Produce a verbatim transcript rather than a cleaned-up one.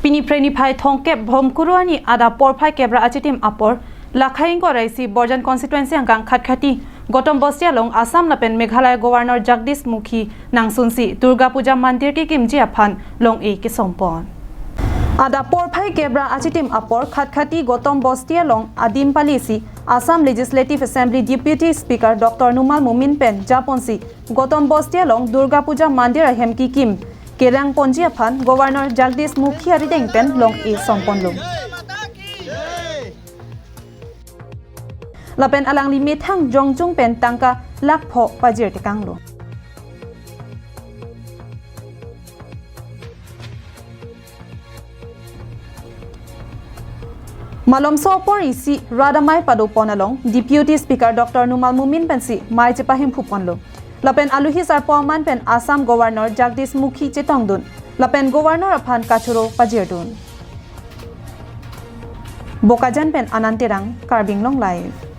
Pini Phre niphai thomkep Bhomkuru arni adap porphai kep ra achitim apor, Lakhai ingkoi ra isi Borjan constituency angkang Khatkhati, Gautam Bosti along Assam lapen Meghalaya Governor Jagdish Mukhi nangsunsi Durga Puja Mandir kekimji aphan long-e kesompon. Adap porphai kep ra achitim apor Khatkhati Gautam Bosti along adim palisi Assam Legislative Assembly Deputy Speaker Doctor Numal Momin pen japonsi Gautam Bosti along Durga Puja Mandir ahem kekim kerang ponji aphan Governor Jagdish Mukhi arideng pen long-e somponlo. Lapen alangli methang jongchung pen tangka lakh pho pajir tekanglo. Malomso apor isi rat amei padopon along Deputy Speaker Doctor Numal Momin pensi mei chepahemphuponlo. Lapen aluhi sarpo aman pen Assam Governor Jagdish Mukhi chetongdun. Lapen Governor aphan kachoro pajirdun. Bokajan pen Anand Terang, Karbi Anglong Live.